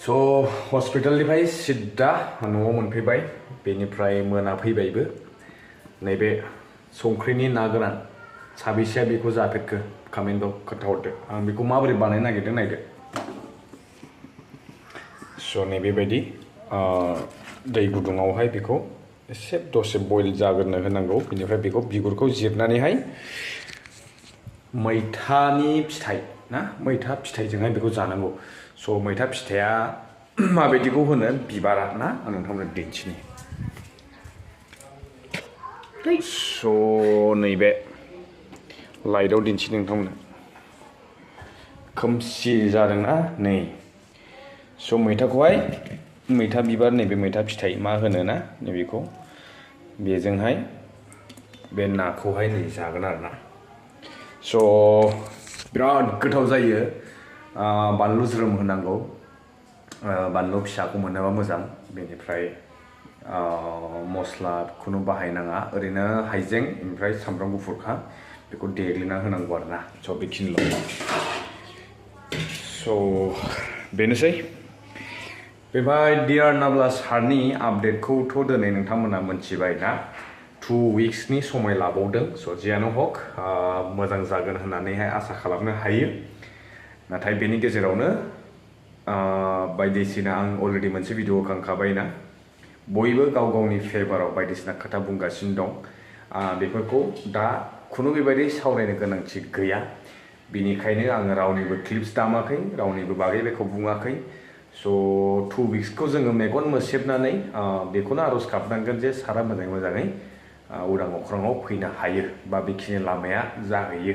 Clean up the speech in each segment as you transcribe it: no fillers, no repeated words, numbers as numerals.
So हस्पिटालनिफ्राय सिद्दा न'आव मोनफैबाय बेनिफ्राय मोनाफैबायबो नैबे संख्रिनि ना गोरान साबेसेया बेखौ जाफेरखो कमेन्टआव खोन्थाहरदो आं बेखौ माबोरै बानायनो नागिरदों नायदो स' नैबेबायदि दै गुदुङावहाय बेखौ एसे दसे बयल जाग्रोनो होनांगौ बेनिफ्राय बेखौ बिगुरखौ जिरनानैहाय मैथानि फिथाइ ना मैथा फिथाइजोंहाय बेखौ जानांगौ स' मैथा फिथाइया माबायदिखौ होनो बिबारा ना आं नोंथांमोननो दिन्थिनि स' नैबे लाइटआव दिन्थिनो नोंथांमोननो खोमसि जादोंना नै स' मैथाखौहाय मैथा बिबार नैबे मैथा फिथाइ मा होनो ना नैबेखौ बेजोंहाय बे नाखौहाय नै जागोन आरोना स' बिराद गोथाव जायो बानलु ज्रोम होनांगौ बानलु फिसाखौ मोनोबा मोजां बेनिफ्राय मस्ला खुनु बाहायनाङा ओरैनो हाइजें ओमफ्राय सामब्राम गुफुरखा बेखौ देग्लिना होनांगौ आरोना स' बेखिनिल' स' बेनोसै बेवहाय DrNabla सारनि आपडेटखौथ' दिनै नोंथांमोना मोनथिबाय ना 2 weeksनि समय लाबावदों स' जियानो हक मोजां जागोन होननानैहाय आसा खालामनो हायो नाथाय बेनि गेजेरावनो बायदिसिना आं अलरेडि मोनसे भिडिअ होखांखाबाय ना बयबो गाव गावनि फेभाराव बायदिसिना खोथा बुंगासिनो दं बेफोरखौ दा खुनु बेबायदि सावरायनो गोनांथि गैया बिनिखायनो आङो रावनिबो क्लिप्स दामाखै रावनिबो बागै बेखौ बुङाखै स' 2 weeksखौ जोङो मेगन मोसेबनानै बेखौनो आर'ज गाबनांगोन जे सारा मोजाङै उदां अख्राङाव फैनो हायो बा बेखिनि लामाया जाहैयो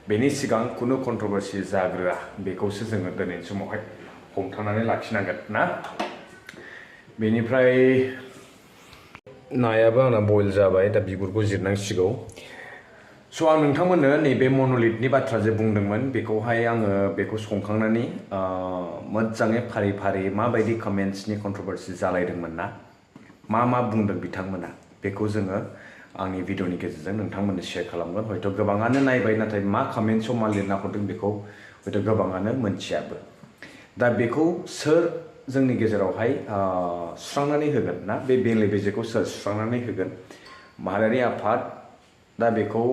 बेनि सिगां खुनु कन्ट्रभारसि जाग्रोआ बेखौसो जोङो दिनैनि समावहाय हमथानानै लाखिनांगोन ना बेनिफ्राय नायाबो आंना बयल जाबाय दा बिगुरखौ जिरनांसिगौ स' आं नोंथांमोननो नैबे मन'लिथनि बाथ्रा जे बुंदोंमोन बेखौहाय आङो बेखौ संखांनानै मोजाङै फारि फारि माबायदि कमेन्ट्सनि कन्ट्रभारसि जालायदोंमोन ना मा बुंदों बिथांमोना बेखौ जोङो आंनि भिडिअनि गेजेरजों नोंथांमोननो शेयार खालामगोन हयथ' गोबाङानो नायबाय नाथाय मा कमेन्ट्सआव मा लिरना हरदों बेखौ हयथ' गोबाङानो मोनथियाबो दा बेखौ सोर जोंनि गेजेरावहाय सुस्रांनानै होगोन ना बे बेले बेजेखौ सोर सुस्रांनानै होगोन माहारियारि आफाद दा बेखौ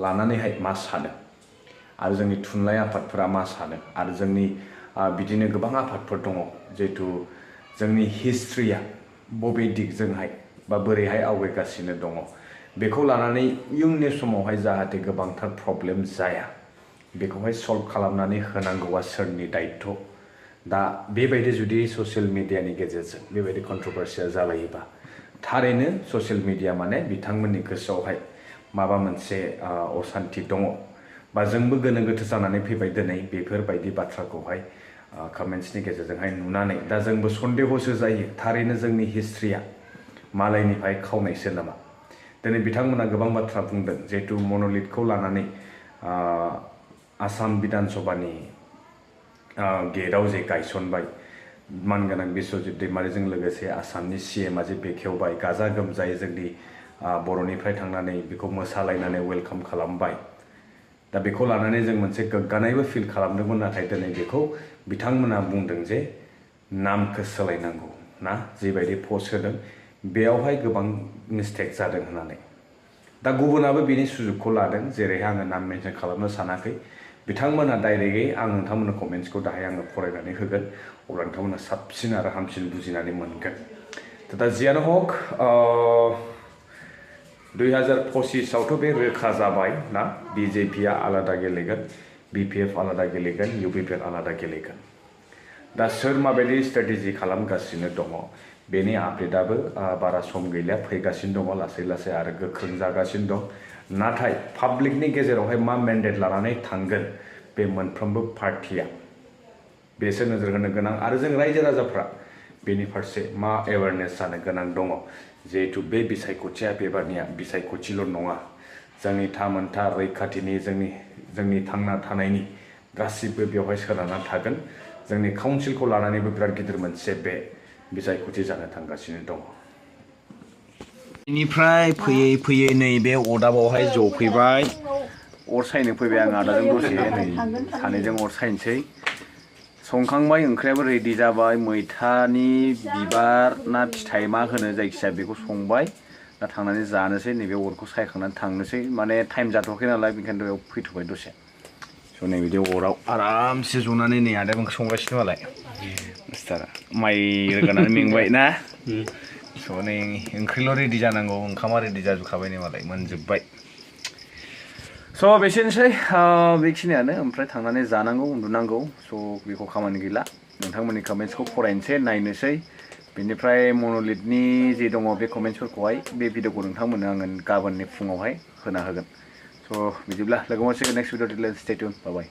लानानैहाय मा सानो आरो जोंनि थुनलाइ आफादफोरा मा सानो आरो जोंनि बिदिनो गोबां आफादफोर दङ जिहेतु जोंनि हिस्ट्रिया बबे दिगजोंहाय बा बोरैहाय आवगायगासिनो दङ बेखौ लानानै इयुननि समावहाय जाहाथे गोबांथार प्रब्लेम जाया बेखौहाय सल्भ खालामनानै होनांगौआ सोरनि दायित्व दा बेबायदि जुदि ससियेल मिडियानि गेजेरजों बेबायदि कन्ट्रभारसिया जालायोबा थारैनो ससियेल मिडिया माने बिथांमोननि गोसोआवहाय माबा मोनसे असान्थि दङ बा जोंबो गोनो गोथो जानानै फैबाय दिनै बेफोरबायदि बाथ्राखौहाय कमेन्ट्सनि गेजेरजोंहाय नुनानै दा जोंबो सन्देहसो जायो थारैनो जोंनि हिस्ट्रिया मालायनिफ्राय खावनायसो नामा दिनै बिथांमोना गोबां बाथ्रा बुंदों जिहेतु मन'लिथखौ लानानै आसाम बिधान सभानि गेटआव जे गायसनबाय मानगोनां बिश्वजित दैमारिजों लोगोसे आसामनि CMआ जे बेखेवबाय गाजा गोमजायै जोंनि बर'निफ्राय थांनानै बेखौ मोसालायनानै वेलकाम खालामबाय दा बेखौ लानानै जों मोनसे गोग्गानायबो फिल खालामदोंमोन नाथाय दिनै बेखौ बिथांमोना बुंदों जे नामखौ सोलायनांगौ ना जिबायदि पस्ट होदों बेयावहाय गोबां मिस्टेक जादों होननानै दा गुबुनाबो बेनि सुजुगखौ लादों जेरैहाय आङो नाम मेनसन खालामनो सानाखै बिथांमोना डाइरेक्टयै आं नोंथांमोननो कमेन्ट्सखौ दाहाय आङो फरायनानै होगोन अब्ला नोंथांमोना साबसिन आरो हामसिन बुजिनानै मोनगोन दा जियानो हक 2025आवथ' बे रोखा जाबाय ना BJPआ आलादा गेलेगोन BPF आलादा गेलेगोन UPPF आलादा गेलेगोन दा सोर माबायदि स्ट्रेटेजि खालामगासिनो दङ बेनि आपडेटआबो बारा सम गैलिया फैगासिनो दङ लासै लासै आरो गोख्रों जागासिनो दं नाथाय पाब्लिकनि गेजेरावहाय मा मेन्डेट लानानै थांगोन बे मोनफ्रोमबो पार्टिया बेसो नोजोर होनो गोनां आरो जों रायजो राजाफ्रा बेनि फारसे मा एवेयारनेस जानो गोनां दङ जिहेतु बे बिसायख'थिया बेबारनिया बिसायख'थिल' नङा जोंनि थामोनथा रैखाथिनि जोंनि थांना थानायनि गासिबो बेवहाय सोनारना थागोन जोंनि काउन्सिलखौ लानानैबो बिराद गिदिर मोनसे बे बिसायख'थि जानो थांगासिनो दङ बेनिफ्राय फैयै फैयै नैबे अदाबावहाय जफैबाय अर सायनो फैबाय आं आदाजों दसे नै सानैजों अर सायनोसै संखांबाय ओंख्रियाबो रेडि जाबाय मैथानि बिबार ना फिथाइ मा होनो जायखिजाया बेखौ संबाय दा थांनानै जानोसै नैबे अरखौ सायखांनानै थांनोसै माने टाइम जाथ'वाखै नालाय बेखायनो बेयाव फैथ'बाय दसे स' नैबिदि अराव आरामसे जनानै नै आदाया ओंख्रि संगासिनो मालाय मिस्टारा माइ रोगानानै मेंबाय ना स' नै ओंख्रिल' रेडि जानांगौ ओंखामा रेडि जाजोबखाबाय नै मालाय मोनजोब्बाय स' बेसेनोसै बेखिनियानो ओमफ्राय थांनानै जानांगौ उन्दुनांगौ स' बेखौ खामानि गैला नोंथांमोननि कमेन्ट्सखौ फरायनोसै नायनोसै बेनिफ्राय मन'लिथनि जे दङ बे कमेन्ट्सफोरखौहाय बे भिडिअखौ नोंथांमोननो आङो गाबोननि फुङावहाय होना होगोन स' बिदिब्ला लोगो मोनसिगोन नेक्स्ट भिडिअ स्टे टिउन बाय बाय